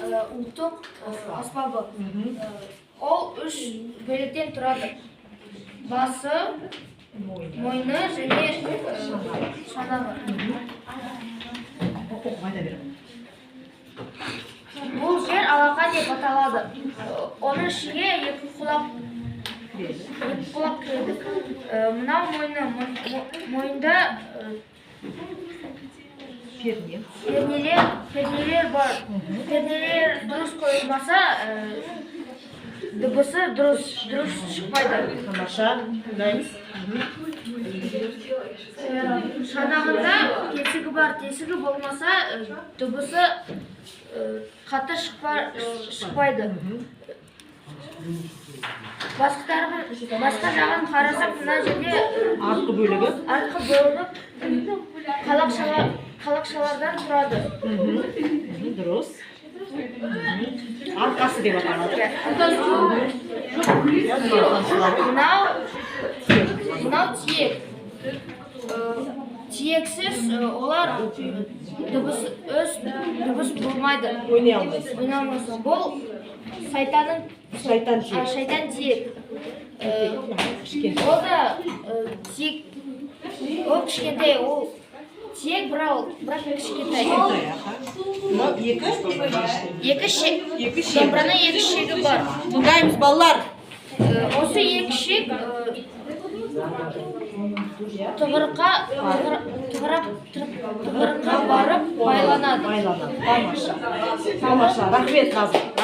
ұлттық аспабы. Ол үш бөліктен тұрады: басы, мойны және шанағы. Оқып айта бер. Бұл жер алақан деп аталады. Оның ішіне екі құлақ кіреді. Мынау мойны. Мойында Перне. пернелер бар. Пернелер дұрыс қойылмаса, дыбысы дұрыс шықпайды. Тамаша, тыңдаймыз. Шанағында тесігі бар. Тесігі болмаса, дыбысы қатты шықпайды. Басқа жағын қарасақ, мына жерде Артқы бөлігі. артқы бөлігі қалақшалардан тұрады. Дұрыс. Арқасы деп аталады. Мынау тиек. Тиексіз олар дыбыс өз дыбыс болмайды. Ойнай алмайсың. Ойнай алмайсың. Бұл сайтанның Шайтан а, тиек. Шайтан тиек. Кішкентай. Ол да тиек, ол кішкентай, ол тиек, бірақ кішкентай. Кішкентай, аха. Мынау екі. Екі шек. Екі шек. Домбыраның екі шегі бар. Тыңдаймыз, балалар. Осы екі шек тұғырыққа барып байланады. Байланады. Тамаша. Тамаша. Рахмет, Назым.